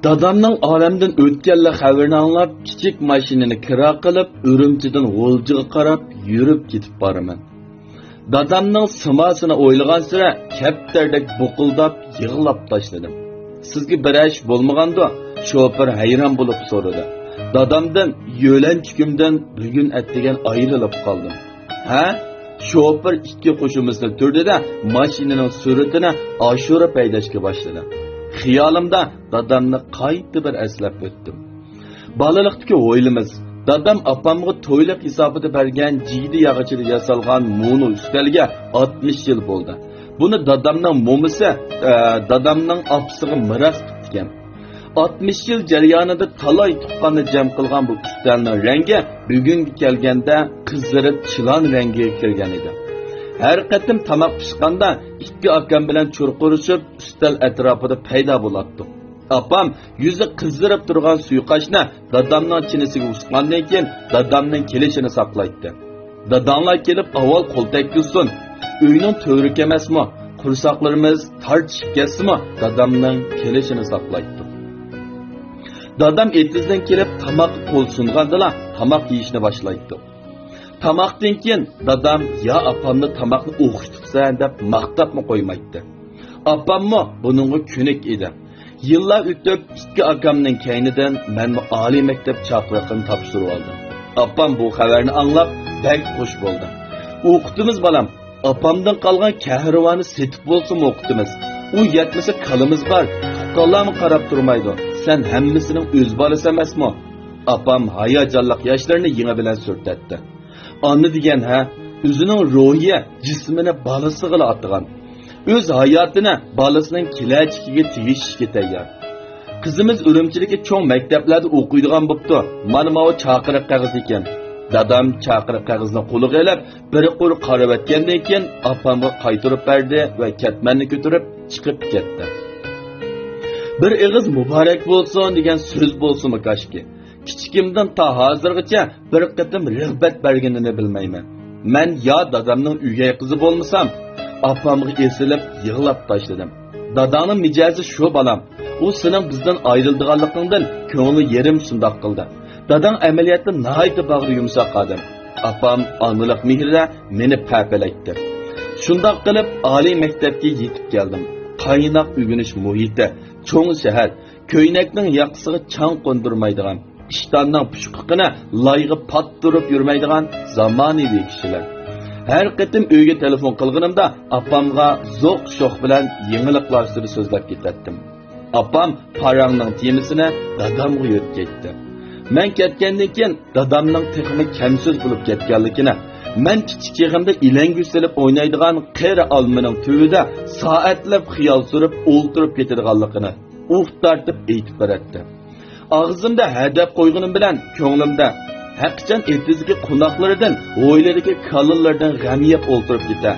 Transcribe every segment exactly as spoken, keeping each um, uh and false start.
دادامنىڭ ئالەمدىن ئۆتكەنلىك خەۋىرىنى ئاڭلاپ، كىچىك ماشىنىنى كىرا قىلىپ، ئۈرۈمچىدىن غۇلجىغا قاراپ يۈرۈپ كېتىپ بارىمەن. دادامنىڭ سىماسىنى ئويلىغانسېرى كەپتەردەك بۇقۇلداپ يىغلاپ تاشلىدىم. «سىزگە بىرەر ئىش بولمىغاندۇ؟» شوپۇر ھەيران بولۇپ سورىدى. دادامدىن: «يۆلەنچۈكۈمدىن بۈگۈن ئەتىگەن ئايرىلىپ قالدىم.» ھە؟ شوپۇر ئىككى قوشۇمىسىنى تۈردى-دە، ماشىنىنىڭ سۈرئىتىنى ئاشۇرۇپ ھەيدەشكە باشلىدى. خىيالىمدا دادامنى قايتا بىر ئەسلەپ ئۆتتۈم. بالىلىقتىكى ھويلىمىز، دادام ئاپامغا تويلۇق ھېسابىدا بەرگەن جىگدە ياغىچىدا ياسالغان مۇنۇ ئۈستەلگە ئاتمىش يىل بولدى. بۇنى دادامنىڭ مومىسى، ئە، دادامنىڭ ئاپىسىغا مىراس قىپتىكەن. ئاتمىش يىل جەريانىدا تالاي تۇغقاننى جەم قىلغان بۇ ئۈستەلنىڭ رەڭگى بۈگۈنگە كەلگەندە قىزىرىپ چىلان رەڭگىگە كىرگەن ئىدى. ھەر قېتىم تاماق پىشقاندا ئىككى ئاكام بىلەن چۇرقۇرىشىپ ئۈستەل ئەتراپىدا پەيدا بولاتتۇق. ئاپام يۈزى قىزىرىپ تۇرغان سۇيۇقئاشنى دادامنىڭ چىنىسىگە ئۇسقاندىن كېيىن دادامنىڭ كېلىشىنى ساقلايتتى. «داداڭلار كېلىپ ئاۋۋال قول تەگكۈزسۇن. ئۆينىڭ تۈۋرۈكى ئەمەسمۇ، قورساقلىرىمىز تارتىشىپ كەتسىمۇ» دادامنىڭ كېلىشىنى ساقلايتتۇق. دادام ئېتىزدىن كېلىپ تاماققا قول سۇنغاندىلا تاماق يېيىشنى باشلايتتۇق. تاماقتىن كېيىن دادام: «يا ئاپامنى تاماقنى ئوخشىتىپسەن» دەپ ماختاپمۇ قويمايتتى. ئاپاممۇ بۇنىڭغا كۆنۈك ئىدى. يىللار ئۆتۈپ، ئىككى ئاكامنىڭ كەينىدىن مەنمۇ ئالىي مەكتەپ چاقىرىقىنى تاپشۇرۇۋالدىم. ئاپام بۇ خەۋەرنى ئاڭلاپ بەك خۇش بولدى. «ئوقۇتىمىز بالام، ئاپامدىن قالغان كەھرىۋانى سېتىپ بولسىمۇ ئوقۇتىمىز. ئۇ يەتمىسە كالىمىز بار، تۇغقانلارمۇ قاراپ تۇرمايدۇ. سەن ھەممىسىنىڭ ئۆز بالىسى ئەمەسمۇ؟» ئاپام ھاياجانلىق ياشلىرىنى يېڭى بىلەن سۈرتەتتى. ئانا دېگەن ھە، ئۆزىنىڭ روھىي جىسمىنى بالىسىغىلا ئاتىغان. ئۆز ھاياتىنى بالىسىنىڭ كېلەچىكىگە تېگىشىشكە تەييار. قىزىمىز ئۈرۈمچىدىكى چوڭ مەكتەپلەردە ئوقۇيدىغان بوپتۇ. مانا ماۋۇ چاقىرىق قەغىزى ئىكەن. دادام چاقىرىق قەغىزىنى قولىغا ئېلىپ، بىر قۇر قارىۋەتكەندىن كېيىن ئاپامغا قايتۇرۇپ بەردى ۋە كەتمەننى كۆتۈرۈپ چىقىپ كەتتى. بىر ئېغىز «مۇبارەك بولسۇن» دېگەن سۆز بولسىمۇ كاشكى. كىچىكىمدىن تا ھازىرغىچە بىر قېتىم رىغبەت بەرگىنىنى بىلمەيمەن. مەن يا دادامنىڭ ئۆگەي قىزى بولمىسام، ئاپامغا ئېسىلىپ يىغلاپ تاشلىدىم. «داداڭنىڭ مىجەزى شۇ، بالام. ئۇ سېنىڭ بىزدىن ئايرىلىدىغانلىقىڭدىن كۆڭلى يېرىم شۇنداق قىلدى. داداڭ ئەمەلىيەتتە ناھايىتى باغرى يۇمشاق ئادەم.» ئاپام ئانىلىق مېھرىدە مېنى پەپىلەيتتى. شۇنداق قىلىپ ئالىي مەكتەپكە يېتىپ كەلدىم. قايناق ئۆگىنىش مۇھىتى، چوڭ شەھەر، كۆينەكنىڭ ياقىسىغا چاڭ قوندۇرمايدىغان، ئىشتاننىڭ پۇچقىقىنى لايغا پاتتۇرۇپ يۈرمەيدىغان زامانىۋى كىشىلەر. ھەر قېتىم ئۆيگە تېلېفون قىلغىنىمدا ئاپامغا زوق-شوق بىلەن يېڭىلىقلار ئۈستىدە سۆزلەپ كېتەتتىم. ئاپام پاراڭنىڭ تېمىسىنى دادامغا يۆتكەيتتى. مەن كەتكەندىن كېيىن دادامنىڭ تېخىمۇ كەمسۆز بولۇپ كەتكەنلىكىنى، مەن كىچىك چېغىمدا ئىلەڭگۈچ سېلىپ ئوينايدىغان قېرى ئالمىنىڭ تۈۋىدە سائەتلەپ خىيال سۈرۈپ ئولتۇرۇپ كېتىدىغانلىقىنى ئۇھ تارتىپ ئېيتىپ بېرەتتى. ئاغزىمدا ھە دەپ قويغىنىم بىلەن كۆڭلۈمدە: «ھەقىچان ئېتىزدىكى قوناقلىرىدىن، ھويلىدىكى كالىلىرىدىن غەم يەپ ئولتۇرۇپ كېتە.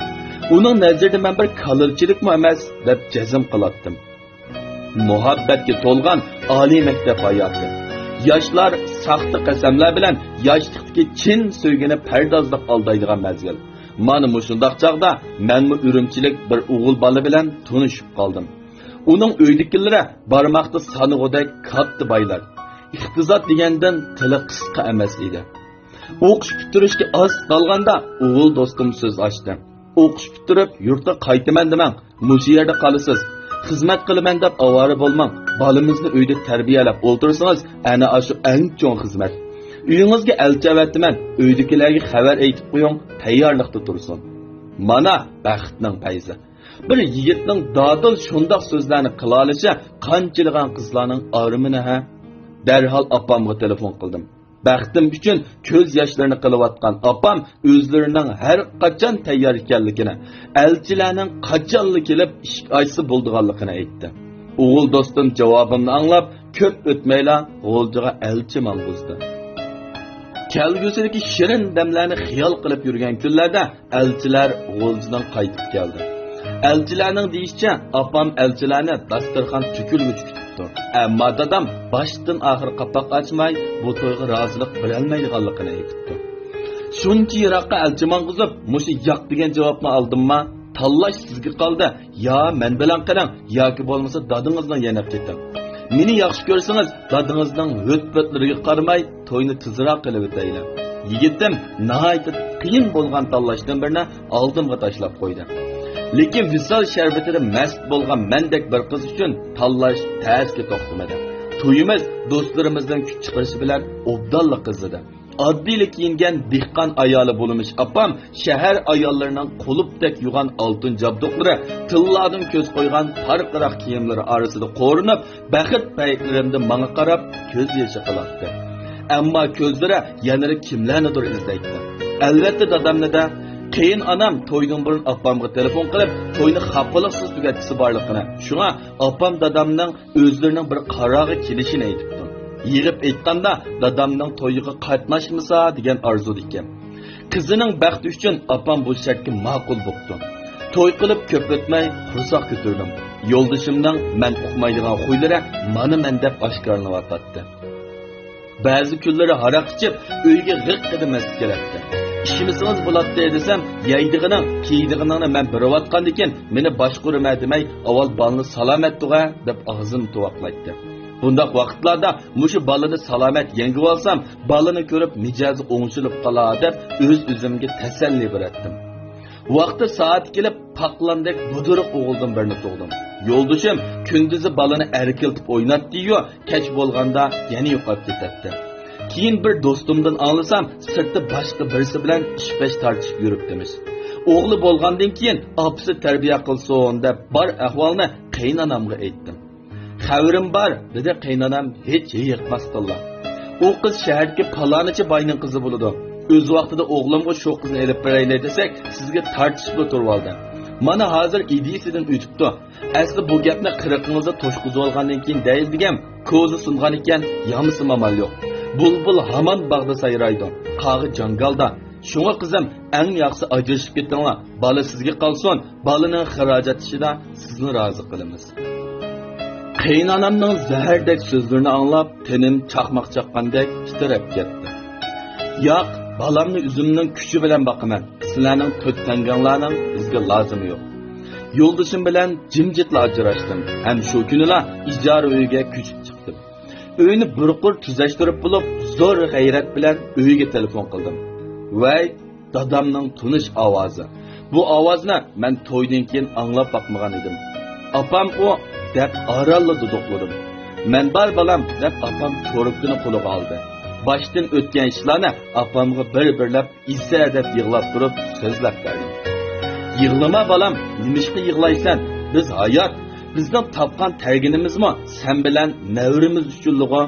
ئۇنىڭ نەزىرىدە مەن بىر كالىچىلىكمۇ ئەمەس» دەپ جەزم قىلاتتىم. مۇھەببەتكە تولغان ئالىي مەكتەپ ھاياتى. ياشلار ساختا قەسەملەر بىلەن ياشلىقتىكى چىن سۆيگۈنى پەردازلىق ئالدايدىغان مەزگىل. مانا مۇشۇنداق چاغدا مەنمۇ ئۈرۈمچىلىك بىر ئوغۇل بالا بىلەن تونۇشۇپ قالدىم. ئۇنىڭ ئۆيدىكىلىرى بارماقتا سانىغۇدەك كاتتا بايلار. ئىقتىساد دېگەندىن تىلى قىسقا ئەمەس ئىدى. ئوقۇش پۈتتۈرۈشكە ئاز قالغاندا ئوغۇل دوستۇم سۆز ئاچتى. «ئوقۇش پۈتتۈرۈپ يۇرتقا قايتىمەن دېمەڭ، مۇشۇ يەردە قالىسىز. خىزمەت قىلىمەن دەپ ئاۋارە بولماڭ، بالىمىزنى ئۆيدە تەربىيەلەپ ئولتۇرسىڭىز، ئەنە ئاشۇ ئەڭ چوڭ خىزمەت. ئۆيىڭىزگە ئەلچى ئەۋەتىمەن، ئۆيدىكىلەرگە خەۋەر ئېيتىپ قويۇڭ، تەييارلىقتا تۇرسۇن.» مانا بەختنىڭ پەيزى. بىر يىگىتنىڭ دادىل شۇنداق سۆزلەرنى قىلالىشى قانچىلىغان قىزلارنىڭ ئارمىنى ھە؟ دەرھال ئاپامغا تېلېفون قىلدىم. بەختىم ئۈچۈن كۆز ياشلىرىنى قىلىۋاتقان ئاپام ئۆزلىرىنىڭ ھەر قاچان تەييار ئىكەنلىكىنى، ئەلچىلەرنىڭ قاچانلا كېلىپ ئىشىك ئاچسا بولىدىغانلىقىنى ئېيتتى. ئوغۇل دوستۇم جاۋابىمنى ئاڭلاپ، كۆپ ئۆتمەيلا غۇلجىغا ئەلچى ماڭغۇزدى. كەلگۈسىدىكى شېرىن دەملەرنى خىيال قىلىپ يۈرگەن كۈنلەردە ئەلچىلەر غۇلجىدىن قايتىپ كەلدى. ئەلچىلەرنىڭ دېيىشىچە، ئاپام ئەلچىلەرنى داستىخان تۈكۈلگۈچە كۈتۈپتۇ. ئەمما دادام باشتىن ئاخىر قاپاق ئاچماي، بۇ تويغا رازىلىق بېرەلمەيدىغانلىقىنى ئېيتىپتۇ. شۇنچە يىراققا ئەلچى ماڭغۇزۇپ، مۇشۇ ياق دېگەن جاۋابنى ئالدىمما؟ تاللاش سىزگە قالدى. يا مەن بىلەن قېلىڭ، ياكى بولمىسا دادىڭىزنىڭ يېنىغا كېتىڭ. مېنى ياخشى كۆرسىڭىز، دادىڭىزنىڭ ھۆت-پۆتلىرىگە قارىماي، توينى تېزراق قىلىۋېتەيلى. يىگىتىم ناھايىتى قىيىن بولغان تاللاشتىن بىرنى ئالدىمغا تاشلاپ قويدى. لېكىن ۋىسال شەربىتىدە مەست بولغان مەندەك بىر قىز ئۈچۈن تاللاش تەسكە توختىمىدى. تويىمىز دوستلىرىمىزنىڭ كۈچ چىقىرىشى بىلەن ئوبدانلا قىزىدى. ئاددىيلا كىيىنگەن دېھقان ئايالى بولمىش ئاپام شەھەر ئاياللىرىنىڭ قۇلۇپتەك يۇغان ئالتۇن جابدۇقلىرى، تىللاردىن كۆز قويغان پارقىراق كىيىملىرى ئارىسىدا قورۇنۇپ، بەخت پەيتلىرىمدە ماڭا قاراپ كۆز يېشى قىلاتتى. ئەمما كۆزلىرى يەنىلا كىملەرنىدۇر ئىزدەيتتى. ئەلۋەتتە دادامنى-دە. قېيىن ئانام تويدىن بۇرۇن ئاپامغا تېلېفون قىلىپ، توينى خاپىلىقسىز تۈگەتكۈسى بارلىقىنى، شۇڭا ئاپام دادامنىڭ ئۆزلىرىنىڭ بىر قارارغا كېلىشىنى ئېيتىپتۇ. يىغىپ ئېيتقاندا، دادامنىڭ تويىغا قاتناشمىسا دېگەن ئارزۇدا ئىكەن. قىزىنىڭ بەختى ئۈچۈن ئاپام بۇ شەرتكە ماقۇل بوپتۇ. توي قىلىپ كۆپ ئۆتمەي قورساق كۆتۈردۈم. يولدىشىمنىڭ مەن ئۇقمايدىغان خۇيلىرى مانا مەن دەپ ئاشكارىلىنىۋاتاتتى. بەزى كۈنلىرى ھاراق ئىچىپ، ئۆيگە غىققىدە مەست كېلەتتى. ئىچمىسىڭىز بولاتتى دېسەم، يەيدىغىنىڭ، كىيىدىغىنىڭنى مەن بېرىۋاتقاندىكىن، مېنى باشقۇرىمەن دېمەي، ئاۋۋال بالىنى سالامەت تۇغە دەپ ئاغزىنى تۇۋاقلايتتى. بۇنداق ۋاقىتلاردا مۇشۇ بالىنى سالامەت يەڭگىۋالسام، بالىنى كۆرۈپ مىجەزى ئوڭشىلىپ قالار دەپ ئۆز-ئۆزۈمگە تەسەللى بېرەتتىم. ۋاقتى سائەت كېلىپ، پاقلاندەك بۇدرۇق ئوغۇلدىن بىرنى تۇغدۇم. يولدىشىم كۈندۈزى بالىنى ئەركىلىتىپ ئويناتتى-يۇ، كەچ بولغاندا يەنە يوقاپ كېتەتتى. كېيىن بىر دوستۇمدىن ئاڭلىسام، سىرتتا باشقا بىرسى بىلەن ئىش-پەش تارتىشىپ يۈرۈپتىمىش. ئوغلى بولغاندىن كېيىن ئاپىسى تەربىيە قىلسۇن دەپ بار ئەھۋالنى قېيىنئانامغا ئېيتتىم. خەۋىرىم بار، دېدى قېيىنئانام ھېچ ھېيىقماستىنلا. ئۇ قىز شەھەردىكى پالانىچە باينىڭ قىزى بولىدۇ. ئۆز ۋاقتىدا ئوغلۇمغا شۇ قىزنى ئېلىپ بېرەيلى دېسەك، سىزگە تارتىشىپلا تۇرۇۋالدى. مانا ھازىر ئىدىيىسىدىن ئۆتۈپتۇ. ئەسلى بۇ گەپنى قىرىقىڭىزدا توشقۇزۇۋالغاندىن كېيىن دەيلىگەن، كوزا سۇنغان ئىكەن، يامىسىمۇ ئامال يوق. بۇلبۇل ھامان باغدا سايرايدۇ، قاغا جاڭگالدا. شۇڭا قىزىم، ئەڭ ياخشىسى ئاجرىشىپ كېتىڭلار، بالا سىزگە قالسۇن، بالىنىڭ خىراجەت ئىشىدا سىزنى رازى قىلىمىز. قېيىنئانامنىڭ زەھەردەك سۆزلىرىنى ئاڭلاپ، تېنىم چاقماق چاققاندەك تىترەپ كەتتى. ياق، بالامنى ئۆزۈمنىڭ كۈچى بىلەن باقىمەن. سىلەرنىڭ تۆت تەڭگەڭلارنىڭ بىزگە لازىمى يوق. يولدىشىم بىلەن جىمجىتلا ئاجراشتىم ھەم شۇ كۈنىلا ئىجارە ئۆيگە كۆچۈپ چىقتىم. ئۆينى بىر قۇر تۈزەشتۈرۈپ بولۇپ، زور غەيرەت بىلەن ئۆيگە تېلېفون قىلدىم. ۋەي، دادامنىڭ تونۇش ئاۋازى. بۇ ئاۋازنى مەن تويدىن كېيىن ئاڭلاپ باقمىغان ئىدىم. «ئاپام ئۇ» دەپ ئارانلا دۇدۇقلىدىم. «مەن بار، بالام» دەپ ئاپام تۇرۇپكىنى قولىغا ئالدى. باشتىن ئۆتكەن ئىشلارنى ئاپامغا بىر-بىرلەپ ئىسە دەپ يىغلاپ تۇرۇپ سۆزلەپ بەردىم. «يىغلىما بالام، نېمىشقا يىغلايسەن؟ بىز ھايات، بىزنىڭ تاپقان تەرگىنىمىزمۇ سەن بىلەن نەۋرىمىز ئۈچۈنلىغۇ.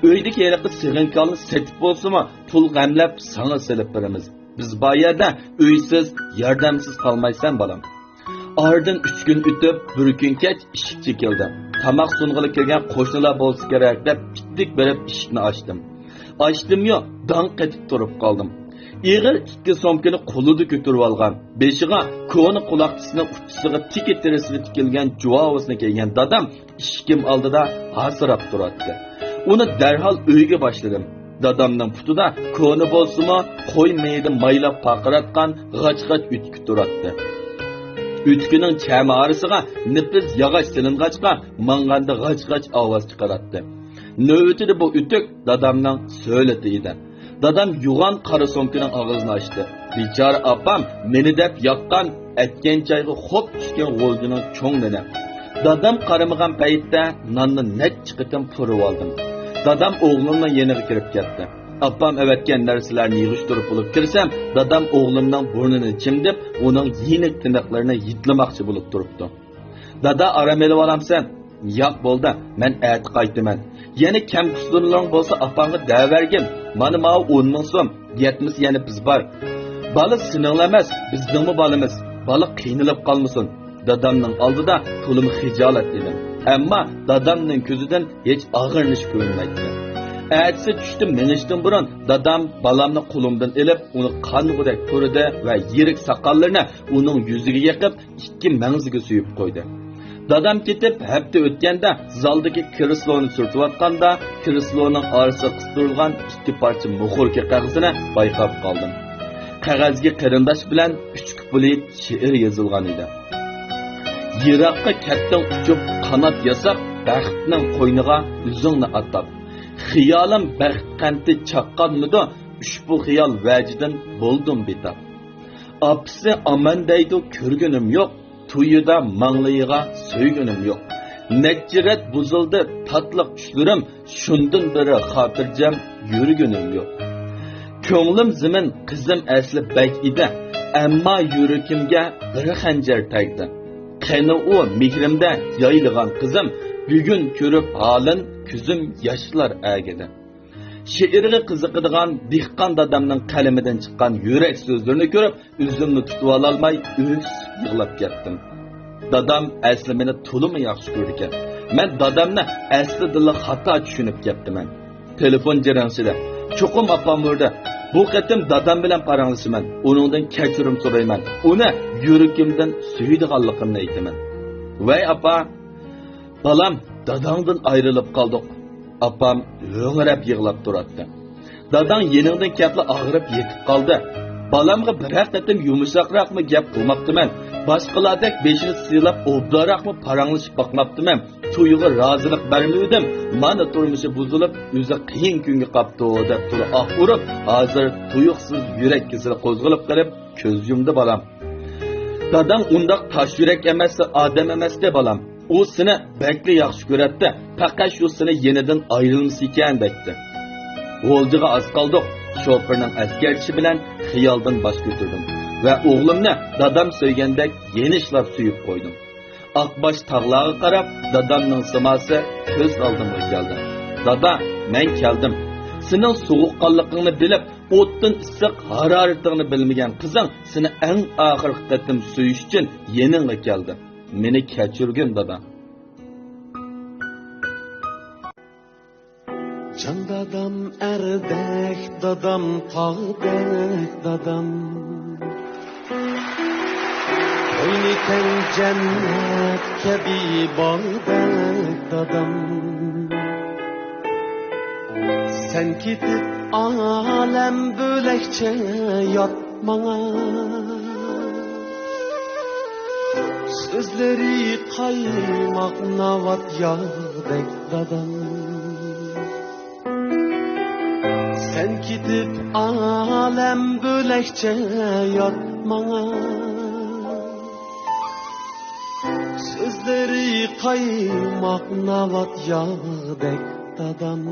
ئۆيدىكى ھېلىقى سېغىنكالنى سېتىپ بولسىمۇ پۇل غەملەپ ساڭا سېلىپ بېرىمىز. بىز بار يەردە ئۆيسىز، ياردەمسىز قالمايسەن بالام.» ئارىدىن ئۈچ كۈن ئۆتۈپ، بىر كۈن كەچ ئىشىك چېكىلدى. تاماق سۇنغىلى كىرگەن قوشنىلار بولسا كېرەك دەپ پىتتىك بېرىپ ئىشىكنى ئاچتىم. ئاچتىميۇ، داڭ قېتىپ تۇرۇپ قالدىم. ئېغىر ئىككى سومكىنى قولىدا كۆتۈرۈۋالغان، بېشىغا كونا قۇلاقچىسىنىڭ ئۇچىسىغا تىكە تېرىسىدىن تىكىلگەن جۇۋاۋۇزنى كىيگەن دادام ئىشىكىم ئالدىدا ھاسىراپ تۇراتتى. ئۇنى دەرھال ئۆيگە باشلىدىم. دادامنىڭ پۇتىدا كونا بولسىمۇ، قوي مېيىدە مايلاپ پارقىراتقان غاچ-غاچ ئۆتۈكى تۇراتتى. ئۆتۈكىنىڭ چەمى ئارىسىغا نېپىز ياغاچ سېلىنغاچقا، ماڭغاندا غاچ-غاچ ئاۋاز چىقىراتتى. نۆۋىتىدە بۇ ئۆتۈك دادامنىڭ سۆلىتى ئىدى. دادام يوغان قارا سومكىنىڭ ئاغزىنى ئاچتى. بىچارە ئاپام مېنى دەپ ياققان، ئەتكەن چايغا خوپ چۈشكەن غۇلجىنىڭ چوڭ نېنى. دادام قارىمىغان پەيتتە ناننى نەچچە قېتىم پۇرىۋالدىم. دادام ئوغلۇمنىڭ يېنىغا كىرىپ كەتتى. ئاپام ئەۋەتكەن نەرسىلەرنى يىغىشتۇرۇپ بولۇپ كىرسەم، دادام ئوغلۇمنىڭ بۇرنىنى چىمدىپ، ئۇنىڭ يېنىك تىنىقلىرىنى ھىدلىماقچى بولۇپ تۇرۇپتۇ. «دادا، ئارام ئېلىۋالامسەن؟» «ياق، بولدى، مەن ئەتە قايتىمەن. يەنە كەم قۇسۇرلىرىڭ بولسا ئاپاڭغا دەۋەرگىن. مانا ماۋۇ ئون مىڭ سوم، يەتمىسە يەنە بىز بار. بالا سېنىڭلا ئەمەس، بىزنىڭمۇ بالىمىز. بالا قىينىلىپ قالمىسۇن.» دادامنىڭ ئالدىدا تولىمۇ خىجالەت ئىدىم. ئەمما دادامنىڭ كۆزىدىن ھېچ ئاغرىنىش كۆرۈنمەيتتى. ئەتىسى چۈشتە مېڭىشتىن بۇرۇن دادام بالامنى قولۇمدىن ئېلىپ، ئۇنى قانغۇدەك پۇرىدى ۋە يىرىك ساقاللىرىنى ئۇنىڭ يۈزىگە يېقىپ، ئىككى مەڭزىگە سۆيۈپ قويدى. دادام كېتىپ ھەپتە ئۆتكەندە، زالدىكى كرېسلونى سۈرتۈۋاتقاندا، كرېسلونىڭ ئارىسىغا قىستۇرۇلغان ئىككى پارچە موخور كاغىزىنى بايقاپ قالدىم. قەغەزگە قېرىنداش بىلەن ئۈچ كۇپلېت شېئىر يېزىلغان ئىدى. يىراققا كەتتىڭ ئۇچۇپ قانات ياساپ، بەختنىڭ قوينىغا ئۆزۈڭنى ئاتاپ. خىيالىم بەخت قەنتى چاققانمىدۇ، ئۇشبۇ خىيال ۋەجىدىن بولدۇم بىتاپ. ئاپىسى ئامان دەيدۇ، كۆرگىنىم يوق، تويىدا ماڭلىيىغا سۆيگىنىم يوق. نەچچە رەت بۇزۇلدى تاتلىق چۈشلىرىم، شۇندىن بېرى خاتىرجەم يۈرگىنىم يوق. كۆڭلۈم زېمىن، قىزىم ئەسلى بەگ ئىدى، ئەمما يۈرىكىمگە بىر خەنجەر تەگدى. قېنى ئۇ مېھرىمدە يايلىغان قىزىم، بۈگۈن كۆرۈپ ھالىن، كۆزۈم ياشلار ئەگىدى. شېئىرغا قىزىقىدىغان دېھقان دادامنىڭ قەلىمىدىن چىققان يۈرەك سۆزلىرىنى كۆرۈپ، ئۆزۈمنى تۇتۇۋالالماي ئۆكسۈپ يىغلاپ كەتتىم. دادام ئەسلى مېنى تولىمۇ ياخشى كۆرىدىكەن. مەن دادامنى ئەسلىدىنلا خاتا چۈشىنىپ كەپتىمەن. تېلېفون جىرىڭشىدى. چوقۇم ئاپام ئۇرىدۇ. بۇ قېتىم دادام بىلەن پاراڭلىشىمەن. ئۇنىڭدىن كەچۈرۈم سورايمەن. ئۇنى يۈرىكىمدىن سۆيىدىغانلىقىمنى ئېيتىمەن. ۋەي ئاپا، بالام، داداڭدىن ئايرىلىپ قالدۇق. ئاپام ھۆڭرەپ يىغلاپ تۇراتتى. داداڭ يېنىڭدىن كەپلا ئاغرىپ يېتىپ قالدى. بالامغا بىرەر قېتىم يۇمشاقراقمۇ گەپ قىلماپتىمەن. باشقىلاردەك بېشىنى سىلاپ ئوبدانراقمۇ پاراڭلىشىپ باقماپتىمەن. تويىغا رازىلىق بەرمىۋىدىم. مانا تۇرمۇشى بۇزۇلۇپ، ئۆزى قىيىن كۈنگە قاپتۇ، دەپ تۇرۇپ ئاھ ئۇرۇپ، ھازىر تۇيۇقسىز يۈرەك كېسىلى قوزغىلىپ قېلىپ، كۆز يۇمدى بالام. داداڭ ئۇنداق تاش يۈرەك ئەمەستى، ئادەم ئەمەستى بالام. ئۇ سېنى بەكلا ياخشى كۆرەتتى، پەقەت شۇ سېنى يېنىدىن ئايرىلمىسا ئىكەن دەيتتى. غۇلجىغا ئاز قالدۇق، شوپۇرنىڭ ئەسكەرتىشى بىلەن خىيالدىن باش كۆتۈردۈم ۋە ئوغلۇمنى دادام سۆيگەندەك يېنىچلاپ سۆيۈپ قويدۇم. ئاقباش تاغلارغا قاراپ دادامنىڭ سىماسى كۆز ئالدىمغا كەلدى. دادا، مەن كەلدىم. سېنىڭ سوغۇققانلىقىڭنى بىلىپ، ئوتتىن ئىسسىق ھارارىتىڭنى بىلمىگەن قىزىڭ سېنى ئەڭ ئاخىرقى قېتىم سۆيۈش ئۈچۈن يېنىڭغا كەلدى. مېنى كەچۈرگىن، دادا. جان دادام، ئەردەك دادام، تاغدەك دادام. قوينى كەڭ جەننەت كەبى باغدەك دادام. سەن كېتىپ ئالەم بۆلەكچە يات ماڭا. سۆزلىرى قايماق ناۋات ياغدەك دادام. سەن كېتىپ ئالەم بۆلەكچە يات ماڭا. سۆزلىرى قايماق ناۋات ياغدەك دادام.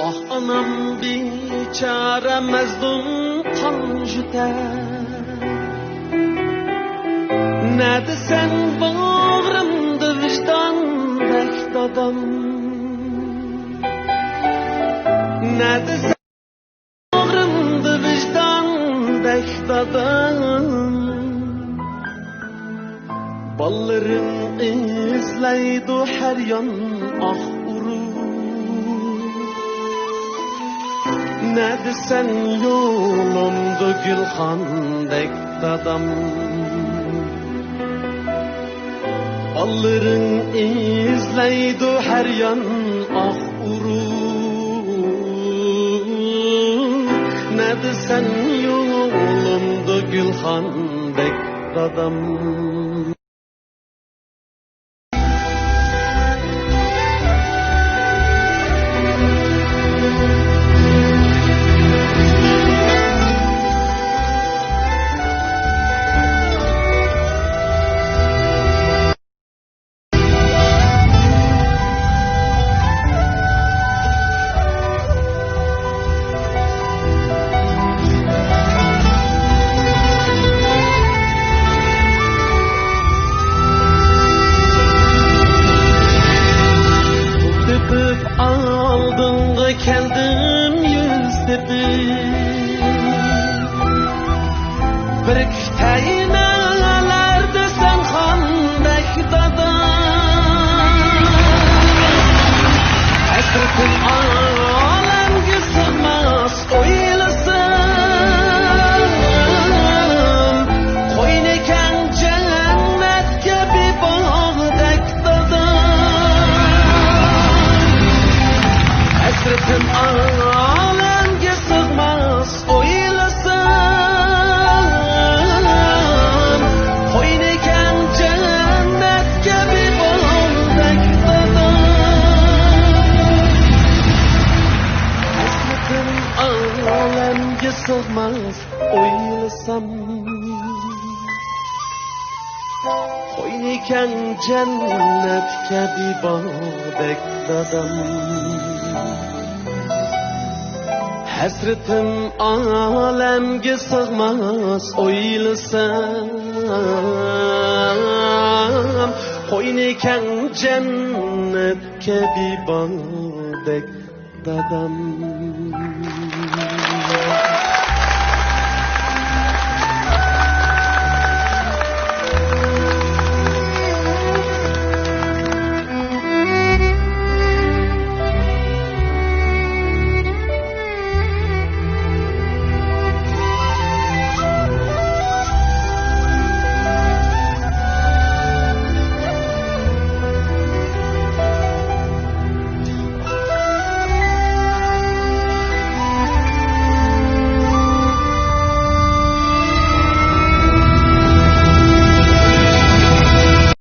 ئاھ، ئانام بىچارە مەزلۇم قان يۇتار. نەدىسەن باغرىمدا ۋىجداندەك دادام؟ نەدىسەن باغرىمدا ۋىجداندەك دادام؟ بالىلىرىم ئىزلەيدۇ ھەر يان ئاھ ئۇرۇپ. نەدىسەن يولۇمدا گۈلخاندەك دادام؟ بالىلىرىم ئىزلەيدۇ ھەر يان ئاھ ئۇرۇپ. نەدىسەن يولۇمدا گۈلخاندەك دادام؟ قوينى كەڭ جەننەت كەبى باغدەك دادام. ھەسرىتىم ئالەمگە سىغماس ئويلىسام، قوينى كەڭ جەننەت كەبى باغدەك دادام.